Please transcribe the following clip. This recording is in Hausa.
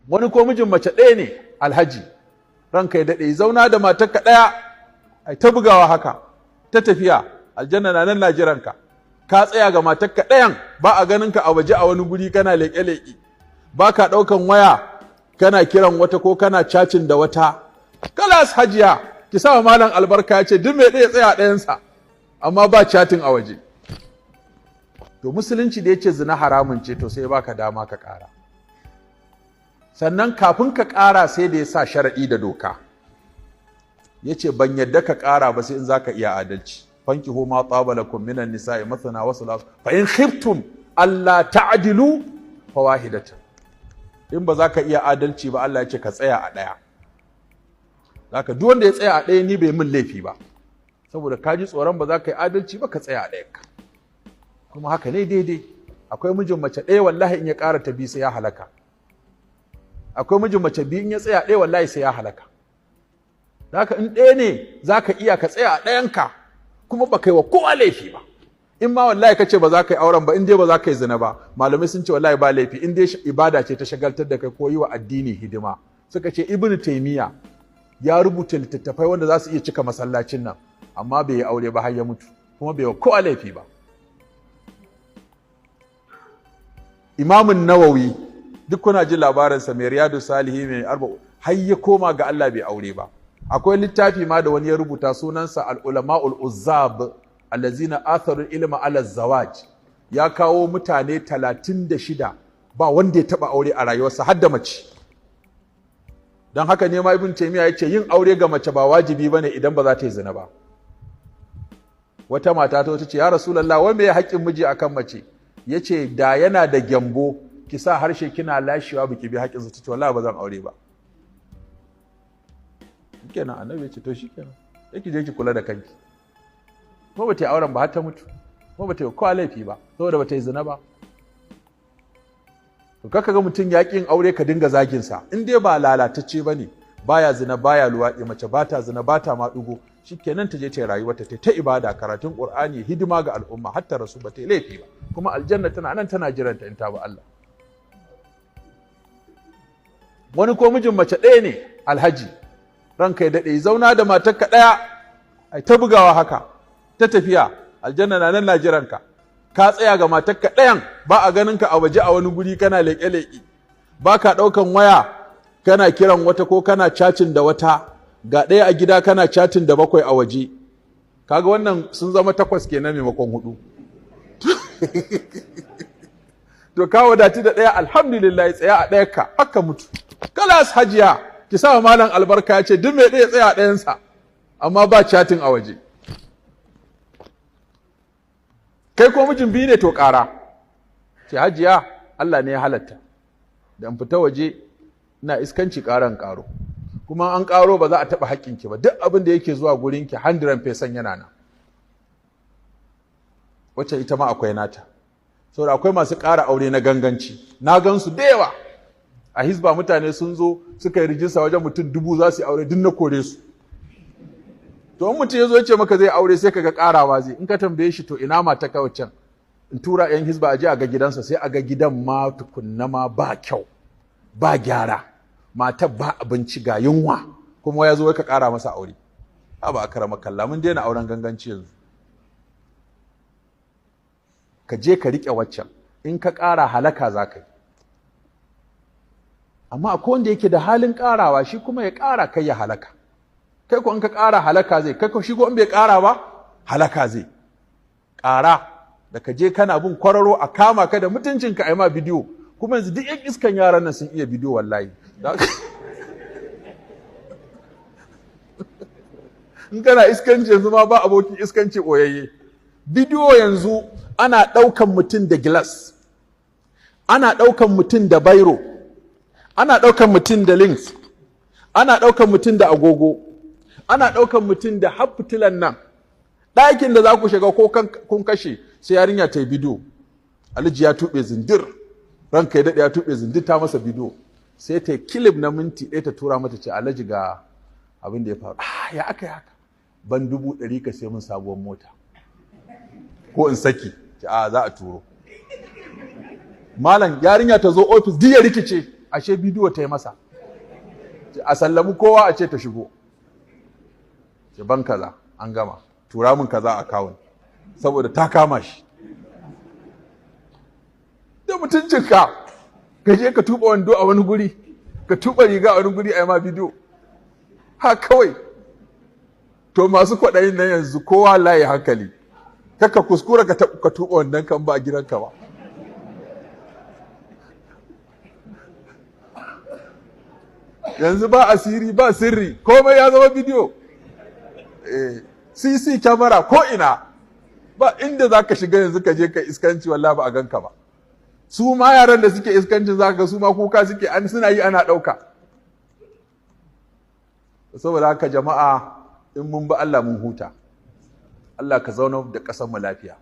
Wani ko mijin mace ɗaya ne, alhaji, ranka ya daɗe, zauna da matarka ɗaya, ai ta bugawa haka ta tafiya, aljanna na nan na jiranka. Ka tsaya ga matarka ɗayan, ba a ganin ka a waje a wani guri kana leƙe-leƙe, ba ka ɗaukan waya kana kiran wata ko kana chatting da wata. Kalas hajiya, ki sa malam albarka, ya ce duk mai ɗaya tsaya ɗayansa, amma ba chatting a waje. To musulunci da ya ce zina haramun ce, to sai baka dama ka ƙara. Sannan kafin ka ƙara sai da ya sa sharaɗi da doka, ya ce ban yadda ka ƙara ba sai in za ka iya adalci. Fankihu ma taba lakum minan nisa'i mathna wa thulatha fa in khiftum alla ta'dilu fawahidatan. In ba za ka iya adalci ba, Allah ya ce ka tsaya a ɗaya. Zaka duk wanda ya tsaya a ɗaya, ni bai min laifi ba, saboda ka ji tsoron ba za ka yi adalci ba, ka tsaya a ɗayanka. Kuma haka ne daidai. Akwai mijin mace ɗaya, wallahi in ya ƙara ta biyu sai ya halaka. Akwai mijin mace biyu, in ya tsaya ɗaya wallahi sai ya halaka. Haka in ɗaya ne za ka iya, ka tsaya a ɗayanka, kuma ba kai wa kowa laifi ba. In ma wallahi ka ce ba za ka yi auren ba, in dai ba za ka yi zina ba, malamai sun ce wallahi ba laifi, in dai ibada ce ta shagaltar da kai ko yi wa addini hidima. Suka ce Ibn Taymiya ya rubuta littattafai wanda za su iya cika masallacin nan, amma bai yi aure ba har ya mutu, kuma bai wa kowa laifi ba. Imamun Nawawi, duk kuna jin labarinsa, mai Riyadu Salihi, mai arba, har ya koma ga Allah bai aure ba. Akwai littafi ma da wani ya rubuta, sunansa Al-Ulama'ul Uzzab allazina atharu ilma ala zawaj. Ya kawo mutane 36 ba wanda ya taba aure a rayuwarsa, har da mace. Don haka ne ma Ibn Taymiya ya ce yin aure ga mace ba wajibi bane idan ba za ta yi zina ba. Wata mata ta ce, ya Rasulullah, wai me haƙƙin miji akan mace? Yace da yana da gyambo ki sa harshe kina lashewa, biki bi haƙƙinsa. Ta ce wallahi ba zan aure ba. Shikenan, annabi ya ce to shikenan, sai ki je ki kula da kanki. Ko ba ta yi auren ba har ta mutu, ko ba ta yi kowa laifi ba, saboda ba ta yi zina ba. To kaka ga mutum ya ƙin aure ka dinga zagin sa, in dai ba lalatacce bane, baya zina, baya luwaɗi, mace ba ta zina, ba ta maɗugo, shikenan ta je ta yi rayuwarta, ta ibada, karatun Qur'ani, hidima ga al'umma, har ta rasu, ba ta yi laifi ba. Kuma aljanna tana nan tana jiranta in ta bi Allah. Wani ko mijin mace ɗaya ne, alhaji, ranka ya daɗe, zauna da matarka ɗaya, ai ta bugawa haka ta tafiya, aljanna na nan na jiranka. Ka tsaya ga matarka ɗayan, ba a ganin ka a waje a wani guri kana leƙe-leƙe, ba ka ɗaukan waya kana kiran wata ko kana chatting da wata. Ga ɗaya a gida kana chatting da bakwai a waje. Kaga wannan sun zama 8 kenan maimakon 4. To ka wadatu da ɗaya, alhamdulillah, tsaya a ɗaya ka haka mutu. Kalas hajiya, ki sa malam albarka, ya ce duk mai ɗaya tsaya a ɗayansa, amma ba chatting a waje. Kai ko mijin biyu ne, to ƙara. Ce hajiya, Allah ne ya halatta da in fita waje ina iskanci, ƙaran ƙaro. Kuma an ƙaro ba za a taɓa haƙƙinki ba, duk abin da yake zuwa gurinki 100% yana nan. Wacce ita ma akwai nata. Saboda akwai masu ƙara aure na ganganci, na gansu da yawa a Hisba. Mutane sun zo suka yi rijista wajen mutum 1000 za su yi aure, duk na kore su. To in mutum ya zo ya ce maka zai aure, sai kaga ƙarawa zai. In ka tambaye shi, to ina mata ka can, in tura yan Hisba a je a ga gidansa, sai a ga gidan ma tukunna ma ba kyau, ba gyara, matar ba abinci, ga yunwa, kuma ya zo ka ƙara masa aure. Ba a karama kalla, mun daina auren ganganci yanzu. Ka je ka riƙe waccan, in ka ƙara halaka za ka yi. Amma akwai wanda yake da halin ƙarawa, shi kuma ya ƙara kai ya halaka. Kai ko in ka ƙara halaka zai kai ko, shi ko in bai ƙara ba halaka zai ƙara. Da ka je kana bin kwararo a kama ka da mutuncinka a yi ma bidiyo. Kuma yanzu duk yan iskan yaran nan sun iya bidiyo wallahi. In kana iskanci yanzu ma ba abokin iskanci ɓoyayye. Bidiyo yanzu ana ɗaukan mutum da gilas, ana ɗaukan mutum da bairo, ana ɗaukan mutum da links, ana ɗaukan mutum da agogo, ana ɗaukan mutum da har fitilan nan. Ɗakin da za ku shiga ko kun kashe, sai yarinya ta yi bidiyo. Alhaji ya tuɓe zindir, ranka ya daɗe, ya tuɓe zindir, ta masa bidiyo. Sai ta yi clip na minti 1 ta tura mata, ce alhaji ga abin da ya faru. Ah, ya aka yi haka? Ban 100,000 ka sai mun sabuwar mota ko in saki. Ce a za a turo. Malam, yarinya ta zo ofis duk ya rikice. Ashe bidiyo ta yi masa. A sallami kowa, a ce ta shigo, ce ban kaza, an gama, tura min kaza account, saboda ta kama shi da mutuncinka. Ka je ka tuba wando a wani guri, ka tuba riga a wani guri, a yi ma bidiyo ha kawai. To, masu kwaɗayin nan yanzu, kowa layi hankali, kaka kuskura ka tuba wannan kan ba a gidanka ba. Yanzu ba asiri, ba sirri, komai ya zama bidiyo, CC camera ko ina. Ba inda za ka shiga yanzu ka je ka iskanci, wallahi ba a ganka ba. Su ma yaran da suke iskancin, za ka su ma kuka suke, an suna yi ana ɗauka. Saboda haka jama'a, in mun bi Allah mun huta. Allah ka zauna da ƙasar mu lafiya.